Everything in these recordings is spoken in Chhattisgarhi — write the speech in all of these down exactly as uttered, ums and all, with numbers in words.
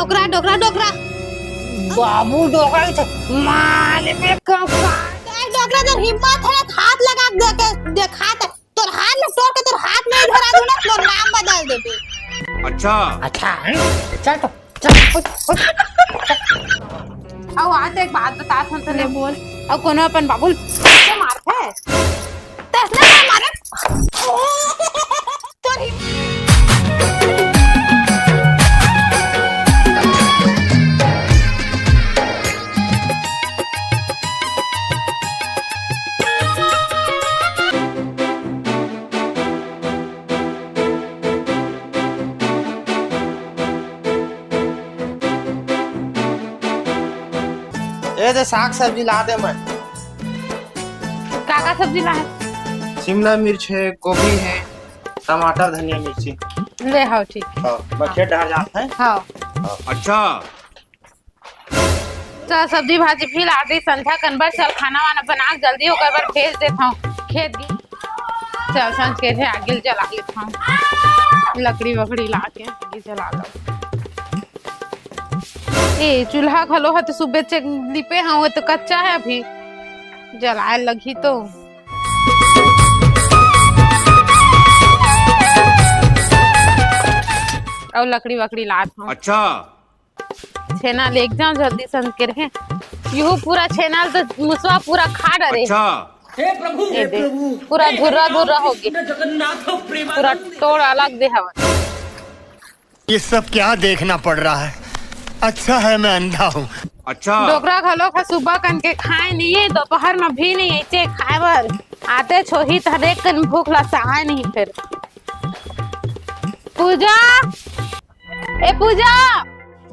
डोकरा, डोकरा, डोकरा। बाबू डोकरा के मारे में कम का। ए, डोकरा, तोर हिम्मत हे, हाथ लगा के देखे, देखा त, तोर हाथ में तोड़ के तोर हाथ में ही धरा दूं ना, तोर नाम बदल देबे। अच्छा। अच्छा, हैं? चल तो, चल, उठ, उठ, चल। अउ आज एक बात बतात हंव तने। बोल। अउ कोनो अपन बाबू ल मारथे? तसने ना मारे। तोर ही ए दे, साग सब्जी ला दे मैं। का का सब्जी ला हे? शिमला मिर्च हे, गोभी हे, टमाटर, धनिया, मिर्ची। ले हव, ठीक हे। हाँ, मैं खेत डहर जात हे। हाँ। हाँ। अच्छा। चल, सब्जी भाजी भी ला दे, संझा कन बर। चल, खाना वाना बना के जल्दी ओकर बर भेज देत हंव खेत गे। चल, संझ के थे, आगी ल जला लेत हंव, लकड़ी वकड़ी ला के आगी जला लो। ए, चूल्हा घलो ह तो सुबह से लिपे हंव, वो तो कच्चा हे अभी, जलाए लगही तो। अउ लकड़ी वकड़ी लात हंव। अच्छा। छेना ले एक जाओ जल्दी संझ के रहे। यहू पूरा छेना ल तो मुसवा पूरा खा डरे। अच्छा। हे प्रभु, ए हे दे, प्रभु, पूरा हे धुर्रा हरिनाम धुर्रा हो कृष्ण गे। जगन्नाथ पूरा प्रेमानंद। टोड़ अलग दे हवन। ये सब क्या देखना पड़ रहा है? अच्छा है मैं अंधा हूँ। अच्छा। डोकरा घलो खा सुबह कन के खाए नहीं है, दोपहर में भी नहीं ऐसे खाए बर आते छोही त हरेक कन भूख ला सहाय नहीं फिर। पूजा, ए पूजा,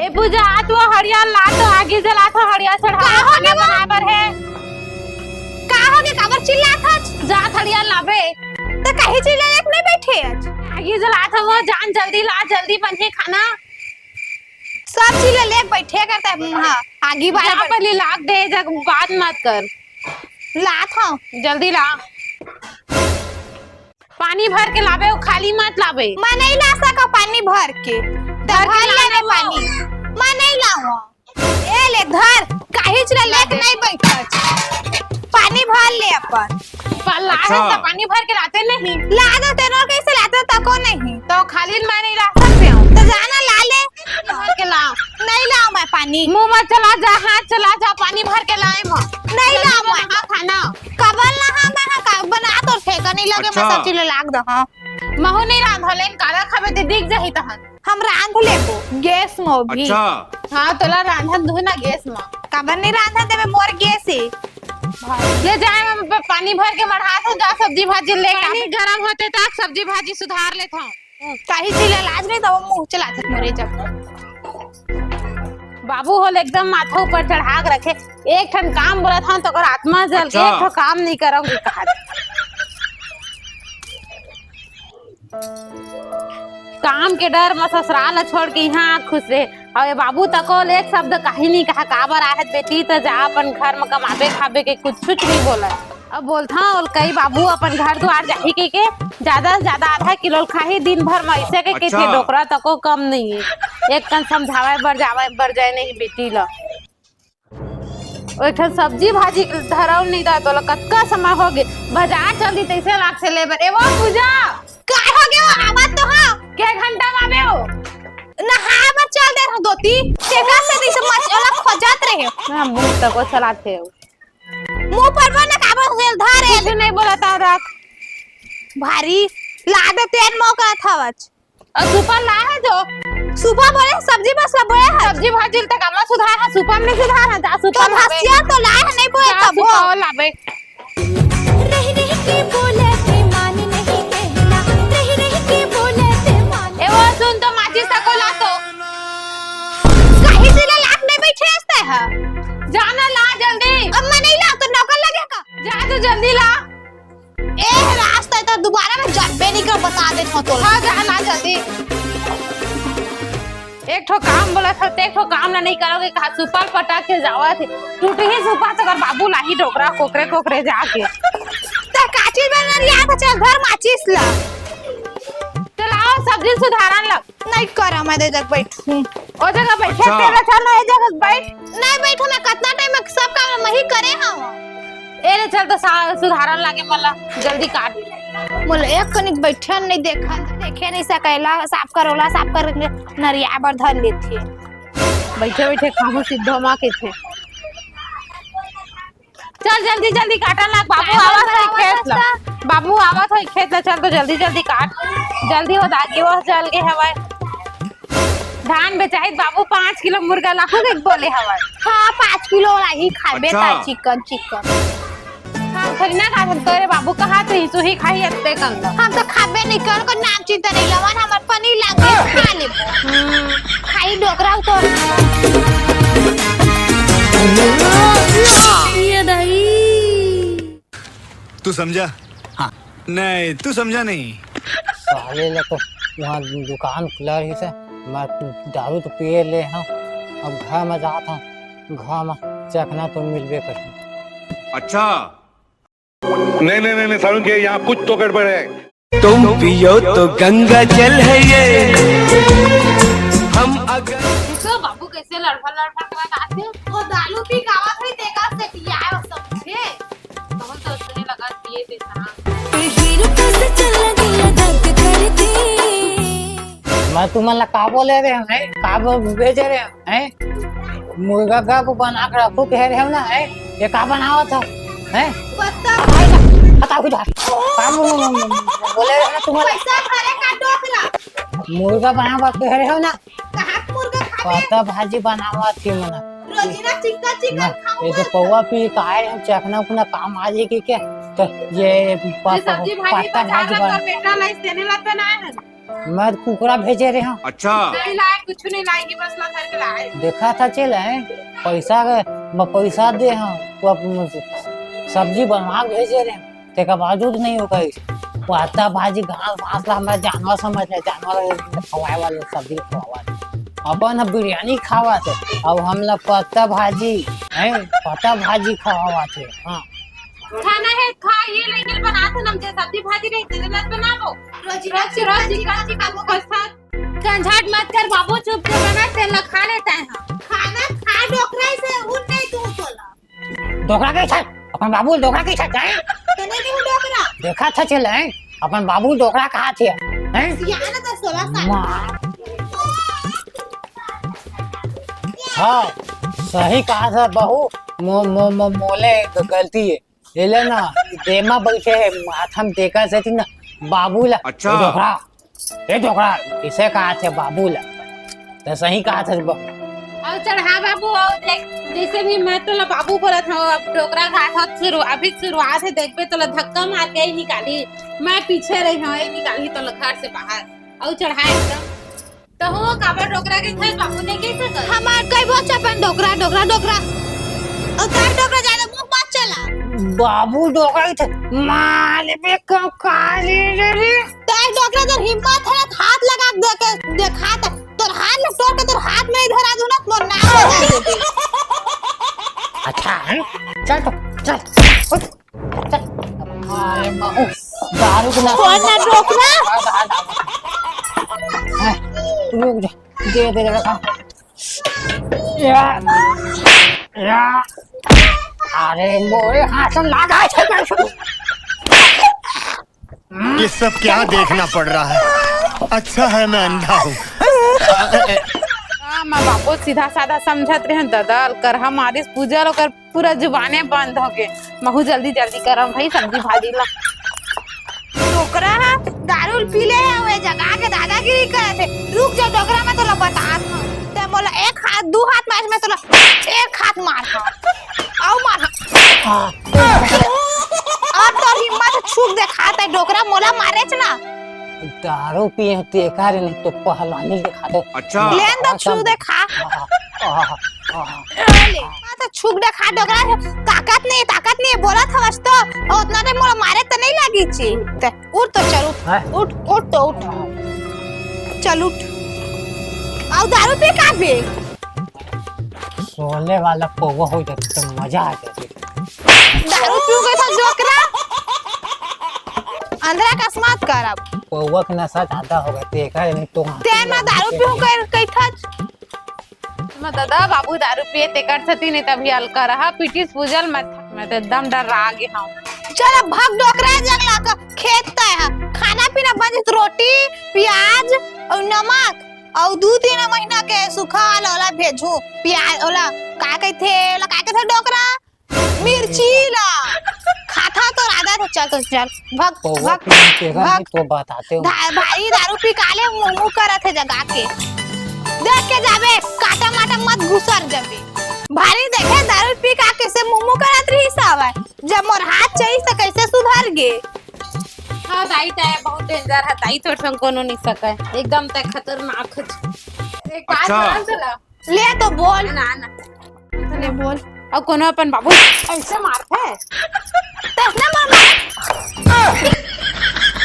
ए पूजा, आ तो हरियर ला तो, आगी जला तो, हरियर चढ़ा का हो खाना गे वो? बनाए बर हे। का हो गे, काबर चिल्लात हच? जा हरियर लाबे। त कहीं चिल्ला एक नहीं बैठे आज। आगी जला था वो, जान जल्दी ला, जल्दी बनही खाना। सब चीज ले लेके बैठे करता है, हाँ, आगी बार जा बार। पहले लाग दे, जग बात मत कर। लात हूँ। जल्दी ला। पानी भर के लाबे, वो खाली मत लाबे। मैं नहीं ला सका पानी भर के। त भर के भर लाना लेबे वो। पानी। मैं नहीं लाऊं। ए ले धर, काहीच ला लेके नहीं बैठच। पानी भर ले अपन। पर ला अच्छा। है तो पानी भर के लाते नहीं। ला दो तेरे कैसे लाते तको नहीं। तो खाली मैं नहीं ला सकते हूँ। तो जाना ला ले। भर के ला। नहीं लाऊं मैं पानी। मुंह मत चला जा, हाथ चला जा, पानी भर के लाए मैं। नहीं लाऊं मैं। हाँ, खाना। कबर ला हाँ, मैं हाँ, का बना तो ठेका नहीं लगे, मैं अच्छा। सब चीज लाग दो, हाँ। महू नहीं रांधो, लेकिन काला खाबे ते दिख जाही तहन। हम रांध लेबो, गैस में भी। अच्छा। हाँ, तोला रांधन दू ना गैस में। काबर नहीं रांधन देबे, मोर गैस हे। ले जाए, हम प-, पानी भर के मढ़ा तो जा, सब्जी भाजी ले पानी गरम होते तक सब्जी भाजी सुधार लेत हूँ। काहीच ला लाज नहीं, तब मुंह चला थक मोरे जब। बाबू होले एकदम माथा ऊपर चढ़ा के रखे। एक ठन काम बोलत हन तो ओकर आत्मा जल के अच्छा। एक ठो काम नहीं करंगे कहा। काम के डर म ससुराल ला छोड़ के यहाँ आ खुश रहे। अउ ये बाबू तको ले एक शब्द काही नहीं कहा, काबर आहे बेटी, त जा अपन घर म कमाबे खाबे के कुछ कुछ नहीं बोला। अब बोलथंव, ओल कई बाबू अपन घर दुआर जाही कहिके, ज्यादा से ज्यादा आधा किलो ल खाही दिन भर म, अइसे के अच्छा। कहिथे डोकरा तको कम नइ हे। एक कन समझावय बर जावय बर जाय नहीं बेटी ल। ओ एक ठन सब्जी भाजी धरव नहीं दा तोला, कतका समय हो गे, बाजार चल दी तइसे लागथे ले बर। ए वो पूजा, काय हो गे वो? आवत तो हा। के घंटा म आबे हो? नहाय बर चल दे रहो दोती, तेकरा से तइसे मच ओला खोजत रहे। ना, मुंह तको चलाथे हो। मुंह पर बना काबर हुएल धर कुछ एल। नहीं बोला था, रख। भारी लादे तेन मौका थावच। अउ सुपा ला है जो। सुपा बोले सब्जी मसला बोले है। सब्जी भाजी तक अम्मा सुधार है, सुपा में सुधार है, जा सुपा तो लावे। भसिया तो लाए है, नहीं बोले जा तब सुपा वो। लावे। रह रह के बोले ते मान नहीं कहना, रह रह के बोले ते मान। ए वो सुन तो माचिस तको ला तो। काहे से ला लाख नहीं बैठे हंसते है? जाना ला जल्दी। अब मैं नहीं ला तो नौकर लगेगा। जा तो जल्दी ला। ए रास्ता तो दोबारा में जब्बे नहीं कर बता दे तो। हाँ, जा ना जल्दी। एक ठो काम बोला था, ते एक ठो काम ना नहीं करोगे, कहा सुपा पटक के जावा थे। टूट ही सुपा तो कर बाबू लाही डोकरा कोकरे कोकरे जाके। ते काची में नरिया था, चल घर माचिस ला। चलाओ, सब्जी सुधारन लग। नहीं करा, मैं दे जग बैठू। ओ जगह बैठे, अच्छा। तेरा चल ना, ए जगह बैठ। नहीं बैठू, मैं कितना टाइम में सब काम मैं ही करे हूँ। ए ले चल तो सा-, सुधारन लागे मला, जल्दी काट। मोला एक कनिक बैठन नहीं देखन, देखे नहीं सकेला, साफ करोला, साफ कर नरिया बर धर लेथे। बैठे बैठे खाहू सिद्धो माँ के थे। चल जल्दी जल्दी काटन लाग, बाबू आवत है खेत ला। बाबू आवत है खेत ला, चल तो जल्दी जल्दी काट। जल्दी हो दागी, वो जल के हवय। धान बेचाही बाबू, पाँच किलो मुर्गा लाहू के बोले हवय। हाँ, पाँच किलो वाला ही खाबे अच्छा। ता चिकन चिकन। हाँ, थोड़ी ना खाबे, तोरे बाबू कहा तू ही, तू ही खाही अत्ते कम। हम तो खाबे नहीं कर, को नाम चिंता नहीं लवन, हमर पनीर लाग गए, खा ले। हम्म, खाई डोकरा तो। ये दाई। तू समझा? हाँ। नहीं, तू समझा नहीं। साले ला तो वहाँ दुकान खुला रही से, मैं दारू तो पिए ले हूँ, अब घर में जाता हूँ, घर में चखना तो मिलबे करी। अच्छा। नहीं, नहीं, नहीं, नहीं, सारुण के यहाँ कुछ तो गड़बड़ है। तुम पियो तो गंगा जल है ये। हम अगर तो बाबू कैसे लड़फड़ लड़फड़ करत आथे? वो दारू पी के आवत रही, तेका से पियाए वो सब छे। बहुत तो सुने लगा पिए थे हाँ। हीरो कैसे चल गया धक करती। मैं तुमन ला का बोले रहे हैं? का बो-, भेजे रहे हैं? मुर्गा का को बना के रखो कह रहे हो ना, हैं? ये का बनावत हो? हैं? पत्ता। हटाओ, हटाओ, हटाओ। का बो-, बोले रहे हो ना तुमन? पैसा भरे का डोकरा। मुर्गा बनावत कह रहे हो ना? कहाँ के मुर्गा खाबे? पत्ता भाजी बनावत थी मना। रोजीना चिक्का चिक्का ना, खाऊं ये जो मैं। पौवा पी के आए हम, चखना उखना काम आ जाएगी क्या? तो ये प-, ये सब्जी भाजी पत्ता बचा भाजी रहा बना। कर बेटा लाई, तेने ला बनाए हैं। मैं कुकरा भेजे रहे हूँ। अच्छा। नहीं लाए, कुछ नहीं लाएगी, बस ला धर के लाए। देखा था चल है, पैसा के, मैं पैसा दे हूँ, तो अब सब्जी बनवा के भेजे रहे हूँ। तेकर बावजूद नहीं हो गई। पत्ता भाजी घास वास ला हमरा जानवर समझ ले, जानवर खवाए वाले, सब्जी खवाए वाले। अपन ह बिरयानी खावत हे, अब हमला पत्ता भाजी, हैं, पत्ता भाजी खवावत हे। हाँ। खाना है, खा, ये लेकिन बनात हे, हम जे सब्जी भाजी नहीं, तेरे लत बनाबो। रोज रोज रोज चिकन चिकन खाबो, बस खा। झंझट मत कर बाबू, चुप से बना, तेल ला खा लेता है हम। खाना खा, डोकरा से उठ नहीं तू तोला। डोकरा के छत, अपन बाबू डोकरा के छत जाए। तने के डोकरा? देखा था चल, हैं? अपन बाबू डोकरा कहा थे, हैं? सियाना तो सोलह साल। माँ। हाँ, सही कहा था बहू, मो-, मो-, मो-, मोले ग-, गलती है। ये ले ना, देमा बैठे है, माथा में देखा से थी ना, बाबू ला, अच्छा। ए डोकरा, ए डोकरा, इसे कहा थे बाबू ला, तो सही कहा थे बा-, अउ चढ़ा बाबू, अउ देख, जैसे भी मैं तो ला बाबू बोलत हूँ, अब डोकरा घाट हो शुरू, अभी शुरुआत है, देखबे तो ला धक्का मार के ही निकाली, मैं पीछे रही हूँ, ये निकाली तो ला घर से बाहर, अउ चढ़ा एकदम। तो हो, काबर डोकरा के घर बाबू ने कैसे कर? हमार कई बच्चा अपन डोकरा, डोकरा, डोकरा। और तार डोकरा ज्यादा मुंह मत चला। बाबू डोकरा के थे, मार बे कम काली रे रे। तार डोकरा तोर हिम्मत है, हाथ लगा दे के देखा त। तोर हाथ में तोड़ के तोर हाथ में ही धरा दूं ना, तोर नाक में डाल देबे। अच्छा, हैं? चल तो, चल। उठ। चल। अरे बाबू, दारू के नशा कौन ना में रोकना? हैं, रुक जा, दे दे लड़का। या, या, अरे मोरे हाथ में लगा है। ये सब क्या देखना पड़ रहा है? अच्छा है मैं अंधा हूँ। हाँ, मैं बाबू सीधा साधा समझत रहे, ददा अलकरहा मारिस पूजा लो कर पूरा जुबाने बंद हो गे। महू जल्दी जल्दी करम भाई सब्जी भाजी ला। डोकरा ह दारू ल पी ले हे, ओए जगा के दादागिरी करत हे। रुक जा डोकरा, मैं तोला बतात हूँ। ते मोला एक हाथ, दू हाथ मार, मैं तोला एक हाथ मार हूँ। अउ मार हूँ। अउ तोर हिम्मत छूक देखात हे डोकरा, मोला मारेच ना। दारू पिए हो तेकर नहीं तो पहलवानी दिखा दो। अच्छा। लेन दो, छू देखा। आहा, आहा, आहा। ले, हाँ तो छू देखा डोकरा, ताकत नहीं, ताकत नहीं, बोलत हवस तो, और उतना देर मोला मारे तो नहीं लगी ची। ते, उठ तो चल, उठ, हैं? उठ, उठ तो उठ। चल उठ। अउ दारू पी का बे? सोले वाला पौवा हो जाते तो मजा आ जाते। दारू पी गए था डोकरा। अंधरा कस मत कर अब। पौवा के नशा ज्यादा हो गए, तेकर नहीं तो तें मैं दारू पीऊँ कर कहिथस। मैं दादा बाबू दारू पिए तेकर सेती नहीं तभी हल्का रहा, पीटिस पूजल मैं, मैं तो एकदम डर्रा गे हँव। चल अब भग डोकरा जंगला का खेत तय है, खाना पीना बनिस रोटी, प्याज अउ नमक अउ दू तीन महीना के सूखा वाला ओला भेजहूँ, प्याज ओला का कहिथे, ओला का कहिथे डोकरा? मिर्ची ला। खाता तो राधा था, चल तो चल। भग, पौवा भग, पीने के बाद भग। तो बताते हो। धा-, भारी दारू पी काले मुँह मुँह करत हे जगा के। देख के जाबे, काटा माटा मत घुसर जाबे। भारी देखे दारू पी का कैसे मुँह मुँह करत रहिस हवय। जब मोर हाथ चाहिस त कैसे सुधर गे। हाँ दाई, तय बहुत danger है दाई, तोर संग कोनो नहीं सके। एकदम तय खतरनाक है। एक बात अच्छा। बोल चला। ले तो बोल। ना, ना। ले बोल। अब कोनो अपन बाबू ऐसे मारथे? तसने मार मार।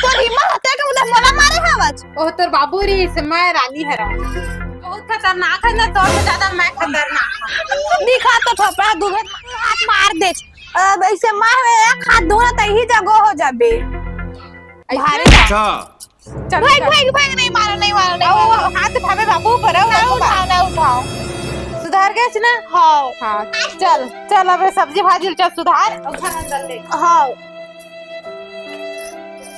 तोर हिम्मत होथे कि उधर मोला मारे हवच? ओह, तोर बाबू रहिस, मैं रानी हरँव। बहुत खतरनाक है ना, तोर से ज्यादा मैं खतरनाक हँव। दिखा तो थोपड़ा, दू हाथ मार दे। अब ऐसे मार, एक हाथ धोना त इही जगह हो जाबे। ऐसे भारी। अच्छा। चल, भाई, चल। भाई, भाई, नहीं मारो, नहीं मारो, नहीं अउ, मारो। हाथ उठावे बाबू ऊपर, अउ ना बाबू उठाओ, ना उठाओ। सुधार गेस ना? हाँ। हाँ, चल, चल, अब सब्जी भाजी चल सुधार, अउ घर अंदर ले। हाँ।